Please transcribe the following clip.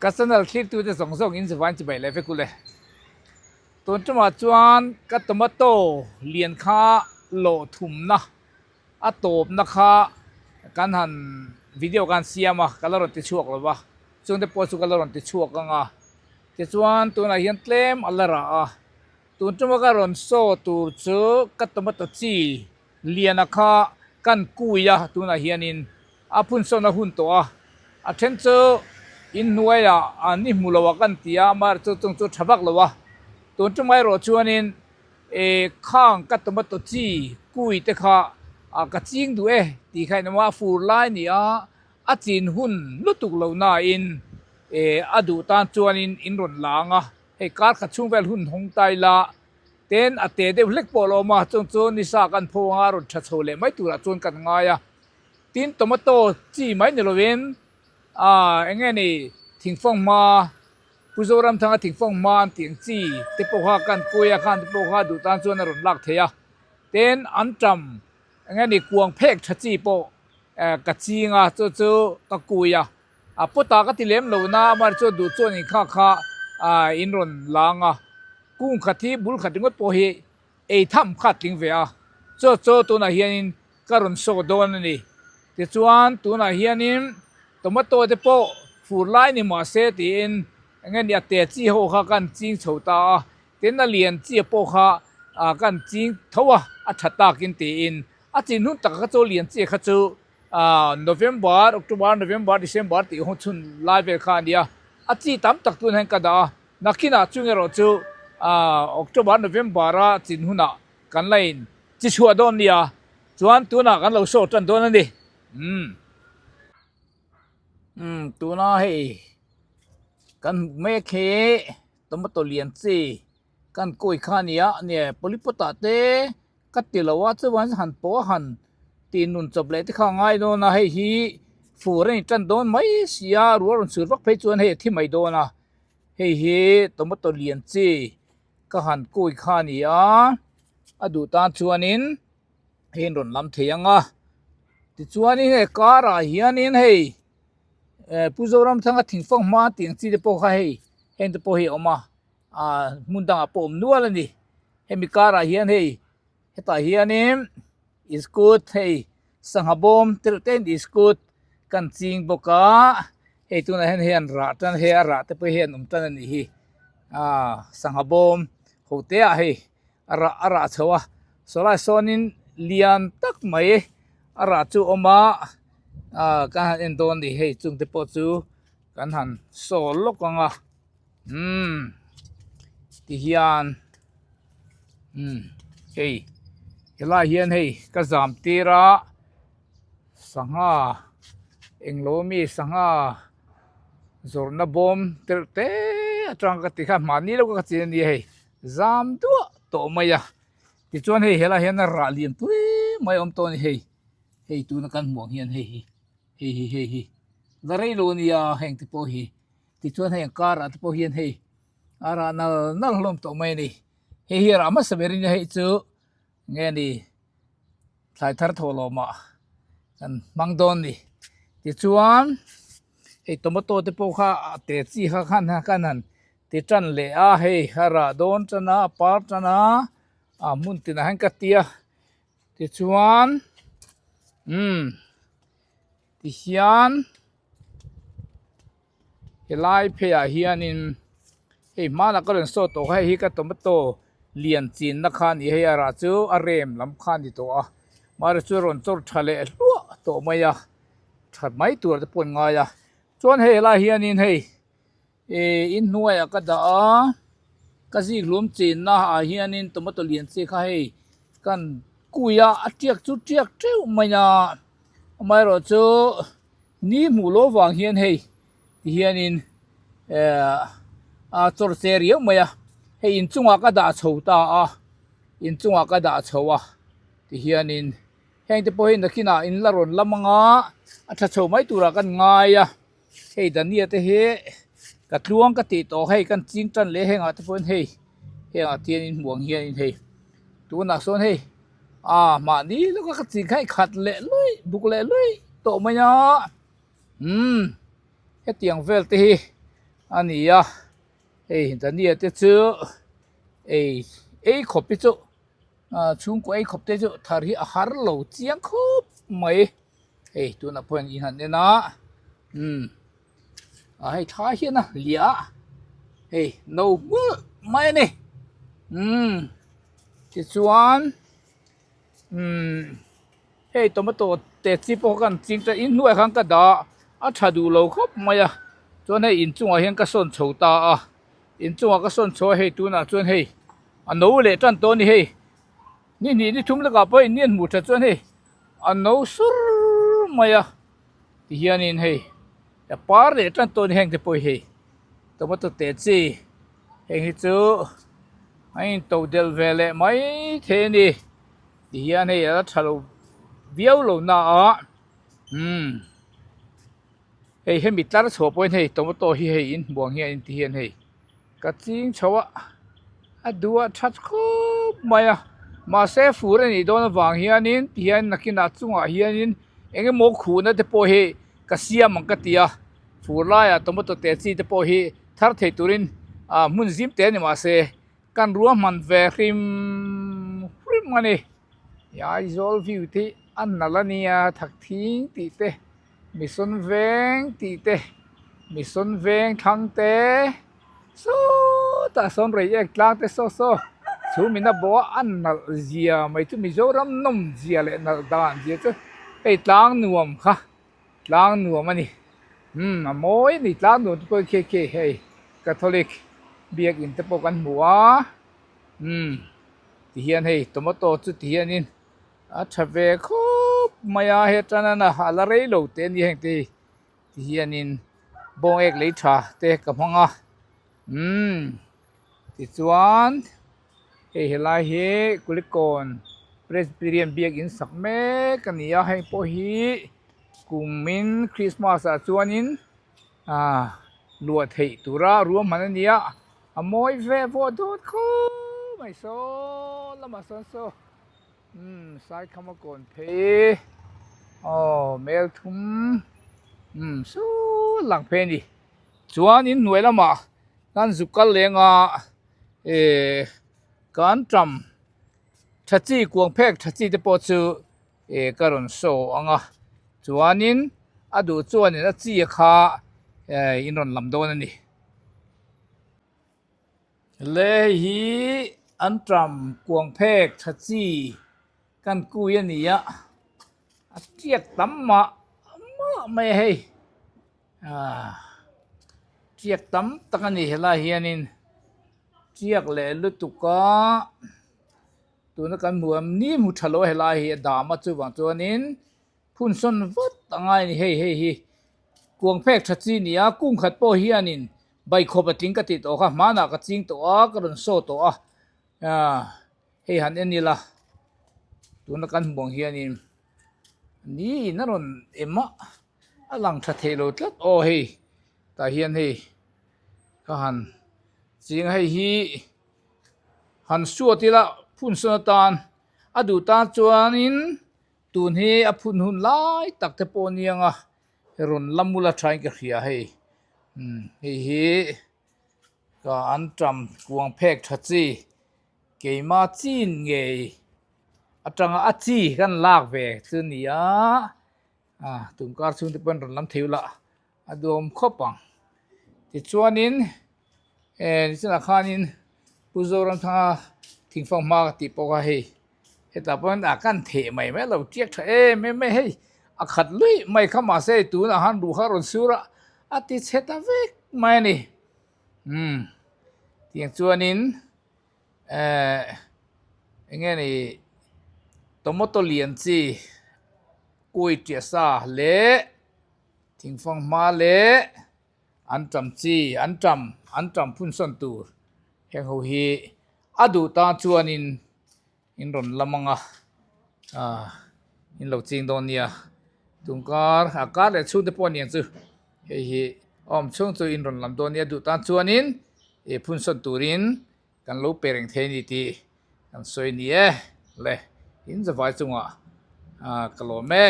Ka channel thlirtute zawng zawng in zuvain chibai leh vek ule. Tun tumah chuan ka tomato lian kha lawh thumna a tawpna kha kan han video kan siam a, ka la rawn ti chhuak lo va, chungte pawh chu ka la rawn ti chhuak ang a. Tichuan tunah hian tlem a la rah a, tun tuma ka rawn saw tur chu ka tomato chi liana kha kan kui a, tunah hianin a phun sawn a hun tawh a, a then chu inhnuaiah an i hmu lo a kan ti a, amaherawhchu chung chu tha vak lo a, tun tuma erawh chuanin E khang ka tomato chi kui te kha a ka ching duh e tih kha in awm a, a fur lai a ni a, a chin hun lutuk lo nain e a duh tan chuanin in rawn lang a, hei kar khat chhung vel hun hawng ta ila ten a te deuh hlek pawh a lo awm a, chung chu nisa kan pho anga rawn tha chho leh mai turah chuan kan ngai a, tin tomato chi mai ni lovin a eng nge ni thingfang hma Pu Zoramthanga thingfawng hma an tih ang chi te pawh kha kan kui a, khan te pawh kha duh tan chuan a rawn lak thei a, tin an tam eng nge ni kuang phek tha chi pawh eh ka ching a chu chu ka kui a, a pawt ah ka ti lem lo na amaherawhchu chuan duh chuan inkhak kha ah in rawn lang a, kung khat hi bul khat ringawt pawh hi ei tham kha a tling ve a, chu chu tunah hianin ka rawn saw dawn a ni. Tichuan tunah hianin tomato te pawh fur lai ni mah se tiin eng nge ni a te chi ho kha kan ching chho ta a, tin a lian chi pawh kha ah kan ching tho a, a tha takin tiin a chin hun tak kha chu lian chi kha chu ah November, October, November, December tih hun chhun lai vel kha a ni a, a chi tam tak tun hian ka dah a, nakinah chung erawh chu ah October, November a chin hunah kan la in chi chhuah dawn nia chuan tunah kan lo show tan dawn a ni umm umm tuna hei kan hmuh mek hi tomato lian chi kan kawi kha a ni a nia polypot ah te ka ti lo a chuan han pawh a han tih nun chawp leh te kha a ngai dawn a hei hi fur a ni tan dawn mai si a ruah rawn chhur vak phei chuan hei a thi mai dawn a hei hi tomato lian chi. Ka han kui kha a ni a, a duh tan chuanin hei an rawn lam thei ang a, tichuanin hei car ah hianin hei eh Pu Zoramthanga thingfang hma tih ang chi te pawh kha hei heng te pawh hi a awm a, ah hmun dangah pawh a awm nual a ni, hemi car ah hian hei hetah hianin iskut hei sangha bawm te reuh te in iskut kan ching bawk a hei tunah hian hei an rah tan hei a rah te pawh hi an awm tan a nih hi ah sangha bawm ho te ah hei a rah a rah chho a sawlai sawnin lian tak mai a rah chu a awm a ah kan han en dawn a ni hei chung te pawh chu kan han sawl lawk ang a umm tihian umm hei helaiah hian hei ka zam tir a sangha englo ami sangha zawrhna bawm terh te atang ka ti kha mahni lo ka chin ania hei zam duah tawh mai a tichuan hei helaiah hian a rah lian pui mai a awm tawh a ni hei hei tuna kan hmuh ang hian hei hi hei hi hei hi la rei lo ania heng te pawh hi tichuan hei ang karah te pawh hian hei a rah nal nal hlawm tawh mai a ni hei hi a rah hmasa berin hei chu nge ni thlai thar thawh lawmah kan hmang dawn a ni tichuan hei tomato te pawh kha a te chi kha khan khan han ti tan leh a hei a rah dawn tan a a par tan a a hmun tinah hian ka tia tichuan umm tihian. Helai pheiah hianin hei hmanah ka rawn saw tawh kha hei hi ka tomato lian chinna kha a ni hei a rah chu a rem lam kha a ni tawh a mahse chu a rawn chawr tha leh hluah tawh mai a tha mai tur te pawh an ngai a chuan hei helaiah hianin hei ihh inhnuaiah ka dah a ka zik hlum chinna ah hianin tomato lian chi kha hei kan kui a a tiak chu tiak teuh mai a amaherawhchu. Ni hmuh loh vang hian hei ti hianin ehh a chawr che riau mai a hei inchungah ka dah chho ta a inchungah ka dah chho a ti hianin heng te pawh hi nakinah in la rawn lam anga a tha chho mai turah kan ngai a hei dania te hi ka tluang ka tih tawh hei kan ching tan leh hengah te pawhin hei hengah te hian in hmuh ang hianin hei tunah sawn hei. A mahni lawka ka ching kha i khat leh luih buk leh luih tawh mai a umm hetiang vel te hi a ni a hei dhania te chu ei ei khawp hi chu ah chhungkaw ei khawp te chu thar hi a har lo chiang khawp mai hei tunah pawh hian in han en a umm ah hei thlai hian a liah a hei no hmulh mai a ni umm tichuan umm hei tomato te chi pawh khan ching ta in hnuaiah khan ka dah a tha duh lo khawp mai a chuan hei inchungah hian ka sawn chho ta a inchungah ka sawn chho a hei tunah chuan hei a no leh tan tawh a ni hei ni hnih ni thum lakah pawh in hmuh that chuan hei a no sur mai a tihianin hei a par leh tan tawh a ni heng te pawh hi hei tomato te chi heng hi chu a in to delh ve leh mai thei a ni. Ti hian hei a la tha lo viau lo na a umm hei hemi tlar chhuah pawhin hei tomato hi hei in hmuh ang hian in ti hian hei ka ching chho a a duh a that khawp mai a mahse fur a nih dawn avang hianin ti hian nakinah chungah hianin eng emaw khuhna te pawh hi ka siam ang ka ti a fur laiah tomato te chi te pawh hi thar thei turin ah hmun zim te a ni mahse. Kan ruahman ve hrim hrim a ni. Aizawl view te hi a nalh a nia Thakthing tih te Mission Veng tih te Mission Veng thlang te sawtah sawn Reiek tlang te saw saw chhum in a bawh a a nalh zia mai chu Mizoram nawm zia leh nalh dan zia chu hei tlang nuam kha tlang nuam a ni. Umm a mawi a ni tlang nuam te pawh khi khi hei Catholic biakin te pawh kan hmu a umm ti hian hei tomato chu ti hianin a tha ve khawp mai a he tan a a la rei lo te a ni heng te hi ti hianin bawng ek lei tha te ka hmang a umm tichuan hei helai hi Kulikawn Presbyterian biakin sak mek a ni a heng pawh hi kumin Christmas ah chuanin Ah luah theih tura ruahman a nia a mawi ve vawh dawt khawp mai saw lamah sawn saw umm saikham a kawn phei aw mel thum umm saw lang phei a ni chuan in hnuai lamah kan zuk kal leng a eh kan ṭam ṭha chi kuang phek ṭha chi te pawh chu eh ka rawn show ang a chuanin a duh chuanin a chi kha eh in rawn lam dawn a ni. Le hei hi an ṭam kuang phek tha chi kan kui a ni a a tiak tam mah mah mai a hei ah tiak tam tak a ni helai hianin tiak leh lutuk a. Tuna kan hmu ang ni hmu tha lo a helai hi a dam a chuvang chuanin phun sawn vat a ngai a ni hei hei hi kuang phek tha chi a ni a kung khat pawh hianin baikhawp a tling ka tih tawh kha hmanah ka ching tawh a ka rawn saw tawh a ah hei han en ila tuna kan hmu ang hianin ni in a rawn em a a lang tha thei lo tlat aw hei tah hian hei ka han ching a hei hi. Han suat ila phun sawn atan a duh tan chuanin tun hi a phun hun lai tak te pawh a ni ang a rawn la mul a thain ka hria hei umm hei hi ka an ṭam kuang phek ṭha chi keimah chin ngei aṭanga a chi kan lak ve chu a ni a ah tumkar chhung te pawh an rawn lam thei ula a duhawm khawp ang tichuanin eh nichinah khanin Pu Zoramthanga thingfang hma ka tih pawh kha hei hetah pawh a kan theh mai mai a lo tiak tha em em mai hei a khat luih mai kha mahse tunah khan ruh kha a rawn sur a a ti chhe ta vek mai a ni umm tiang chuanin eh eng nge ni tomato lian chi kawi ṭiah sa leh. Thingfang hma leh an ṭam chi an ṭam an ṭam phun sawn tur heng ho hi a duh tan chuanin in rawn lam ang a ah in lo ching dawn nia tungkar a kar leh chhung te pawh a ni ang chu hei hi a awm chhung chu in rawn lam dawn nia duh tan chuanin ih phun sawn turin kan lo pe reng thei a ni tih kan sawi ni e le in zavai chungah ah ka lawm e.